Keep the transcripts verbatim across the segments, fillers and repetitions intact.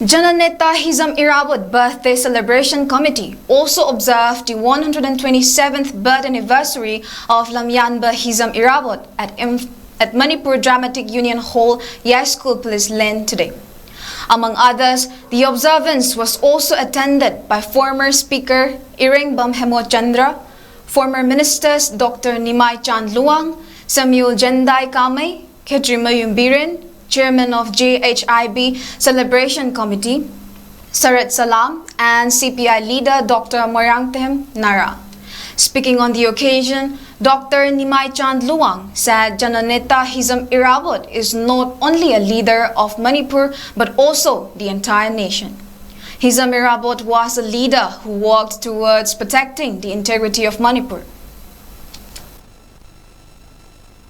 Jananeta Hizam Irabot Birthday Celebration Committee also observed the one hundred twenty-seventh birth anniversary of Lamyanba Hizam Irabot at, Im- at Manipur Dramatic Union Hall, Yai School Police Lane today. Among others, the observance was also attended by former Speaker Irengbam Hemochandra, former Ministers Doctor Nimai Chandluang, Samuel Jendai Kamei, Khetrimayum Biren, Chairman of J H I B Celebration Committee, Sarat Salam, and C P I leader Doctor Moirangtem Nara. Speaking on the occasion, Doctor Nimai Chand Luang said Jananeta Hizam Irabot is not only a leader of Manipur but also the entire nation. Hizam Irabot was a leader who worked towards protecting the integrity of Manipur.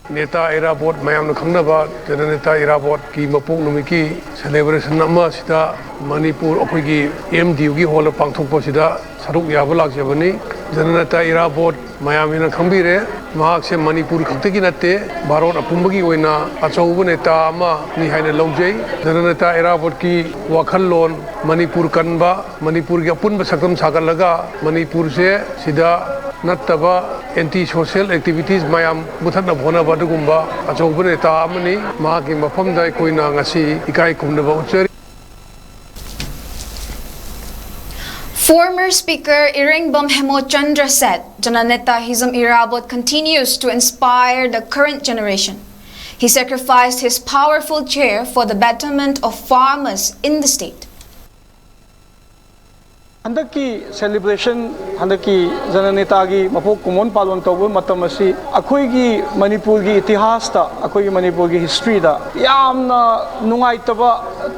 ꯅꯦꯇꯥ ꯏꯔꯥꯕꯣꯠ ꯃꯌꯥꯝꯅ ꯈꯪꯅꯕ ꯖꯅꯅꯦꯇꯥ ꯏꯔꯥꯕꯣꯠꯀꯤ ꯃꯄꯣꯛ ꯅꯨꯃꯤꯠꯀꯤ celebration ꯑꯃ ꯁꯤꯗ ꯃꯅꯤꯄꯨꯔ ꯑꯩꯈꯣꯏꯒꯤ M D Uꯒꯤ hallꯗ ꯄꯥꯡꯊꯣꯛꯄꯁꯤꯗ ꯁꯔꯨꯛ ꯌꯥꯕ ꯂꯥꯛꯆꯕꯅꯤ꯫ ꯖꯅꯅꯦꯇꯥ ꯏꯔꯥꯕꯣꯠ ꯃꯌꯥꯝꯅ ꯈꯪꯕꯤꯔꯦ, ꯃꯍꯥꯛꯁꯦ ꯃꯅꯤꯄꯨꯔ ꯈꯛꯇꯒꯤ ꯅꯠꯇꯦ, ꯚꯥꯔꯠ ꯑꯄꯨꯝꯕꯒꯤ ꯑꯣꯏꯅ ꯑꯆꯧꯕ ꯅꯦꯇꯥ ꯑꯃꯅꯤ ꯍꯥꯏꯅ ꯂꯧꯖꯩ꯫ ꯖꯅꯅꯦꯇꯥ ꯏꯔꯥꯕꯣꯠꯀꯤ ꯋꯥꯈꯜꯂꯣꯟ, ꯃꯅꯤꯄꯨꯔ ꯀꯟꯕ, ꯃꯅꯤꯄꯨꯔꯒꯤ ꯑꯄꯨꯟꯕ ꯁꯛꯇꯝ ꯁꯥꯒꯠꯂꯒ ꯃꯅꯤꯄꯨꯔꯁꯦ ꯁꯤꯗ ꯅꯠꯇꯕ anti social activities ꯃꯌꯥꯝ ꯃꯨꯊꯠꯅꯕ ꯍꯣꯠꯅꯕ ꯑꯗꯨꯒꯨꯝꯕ ꯑꯆꯧꯕ ꯅꯦꯇꯥ ꯑꯃꯅꯤ꯫ ꯃꯍꯥꯛꯀꯤ ꯃꯐꯝꯗ ꯑꯩꯈꯣꯏꯅ ꯉꯁꯤ ꯏꯀꯥꯏ ꯈꯨꯝꯅꯕ ꯎꯠꯆꯔꯤ꯫ Former Speaker Irengbam Hemochandra said Jananeta Hizam Irabot continues to inspire the current generation. He sacrificed his powerful chair for the betterment of farmers in the state. ꯍꯟꯗꯛꯀꯤ celebration, ꯍꯟꯗꯛꯀꯤ ꯖꯅꯅꯦꯇꯥꯒꯤ ꯃꯄꯣꯛ ꯀꯨꯝꯑꯣꯟ ꯄꯥꯂꯣꯟ ꯇꯧꯕ ꯃꯇꯝ ꯑꯁꯤ ꯑꯩꯈꯣꯏꯒꯤ ꯃꯅꯤꯄꯨꯔꯒꯤ ꯏꯇꯤꯍꯥꯁꯇ, ꯑꯩꯈꯣꯏꯒꯤ ꯃꯅꯤꯄꯨꯔꯒꯤ historyꯗ ꯌꯥꯝꯅ ꯅꯨꯡꯉꯥꯏꯇꯕ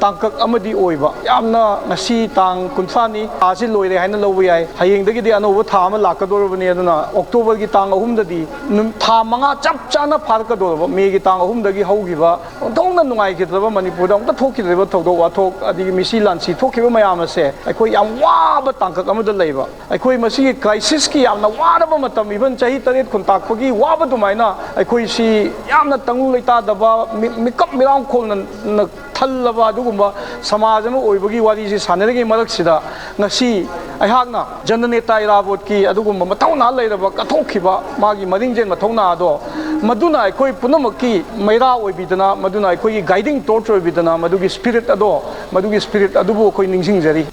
ꯇꯥꯡꯀꯛ ꯑꯃꯗꯤ ꯑꯣꯏꯕ꯫ ꯌꯥꯝꯅ, ꯉꯁꯤ ꯇꯥꯡ ꯀꯨꯟꯊ꯭ꯔꯥꯅꯤ, ꯊꯥꯁꯤ ꯂꯣꯏꯔꯦ ꯍꯥꯏꯅ ꯂꯧꯕ ꯌꯥꯏ꯫ ꯍꯌꯦꯡꯗꯒꯤꯗꯤ ꯑꯅꯧꯕ ꯊꯥ ꯑꯃ ꯂꯥꯛꯀꯗꯧꯔꯕꯅꯤ꯫ ꯑꯗꯨꯅ Octoberꯒꯤ ꯇꯥꯡ ꯑꯍꯨꯝꯗꯗꯤ ꯅꯨꯝ-, ꯊꯥ ꯃꯉꯥ ꯆꯞ ꯆꯥꯅ ꯐꯥꯔꯛꯀꯗꯧꯔꯕ, Mayꯒꯤ ꯇꯥꯡ ꯑꯍꯨꯝꯗꯒꯤ ꯍꯧꯈꯤꯕ ꯑꯣꯟꯊꯣꯛꯅ ꯅꯨꯡꯉꯥꯏꯈꯤꯗ꯭ꯔꯕ, ꯃꯅꯤꯄꯨꯔꯗ ꯑꯃꯨꯛꯇ ꯊꯣꯛꯈꯤꯗ꯭ꯔꯤꯕ ꯊꯧꯗꯣꯛ ꯋꯥꯊꯣꯛ, ꯑꯗꯒꯤ ꯃꯤꯁꯤ ꯂꯥꯟꯁꯤ ꯊꯣꯛꯈꯤꯕ ꯃꯌꯥꯝ ꯑꯁꯦ ꯑꯩꯈꯣꯏ ꯌꯥꯝ ꯋꯥꯕ ꯇꯥꯡꯀꯛ ꯑꯃꯗ ꯂꯩꯕ꯫ ꯑꯩꯈꯣꯏ ꯃꯁꯤꯒꯤ crisisꯀꯤ ꯌꯥꯝꯅ ꯋꯥꯔꯕ ꯃꯇꯝ, even ꯆꯍꯤ ꯇꯔꯦꯠ ꯈꯨꯟꯇꯥꯛꯄꯒꯤ ꯋꯥꯕ ꯑꯗꯨꯃꯥꯏꯅ ꯑꯩꯈꯣꯏꯁꯤ ꯌꯥꯝꯅ ꯇꯪꯗꯨ ꯂꯩꯇꯥꯗꯕ, ꯃꯤ-, ꯃꯤꯀꯞ ꯃꯤꯔꯥꯡꯈꯣꯜꯅ, ꯅ ꯍꯜꯂꯕ ꯑꯗꯨꯒꯨꯝꯕ ꯁꯃꯥꯖ ꯑꯃ ꯑꯣꯏꯕꯒꯤ ꯋꯥꯔꯤꯁꯤ ꯁꯥꯟꯅꯔꯤꯉꯩ ꯃꯔꯛꯁꯤꯗ, ꯉꯁꯤ ꯑꯩꯍꯥꯛꯅ ꯖꯅꯅꯦꯇꯥ ꯏꯔꯥꯕꯣꯠꯀꯤ ꯑꯗꯨꯒꯨꯝꯕ ꯃꯊꯧꯅꯥ ꯂꯩꯔꯕ, ꯀꯠꯊꯣꯛꯈꯤꯕ ꯃꯥꯒꯤ ꯃꯔꯤꯡꯖꯦꯜ ꯃꯊꯧꯅꯥ ꯑꯗꯣ, ꯃꯗꯨꯅ ꯑꯩꯈꯣꯏ ꯄꯨꯝꯅꯃꯛꯀꯤ ꯃꯩꯔꯥ ꯑꯣꯏꯕꯤꯗꯅ, ꯃꯗꯨꯅ ꯑꯩꯈꯣꯏꯒꯤ guiding torch ꯑꯣꯏꯕꯤꯗꯅ, ꯃꯗꯨꯒꯤ spirit ꯑꯗꯣ, ꯃꯗꯨꯒꯤ spirit ꯑꯗꯨꯕꯨ ꯑꯩꯈꯣꯏ ꯅꯤꯡꯁꯤꯡꯖꯔꯤ꯫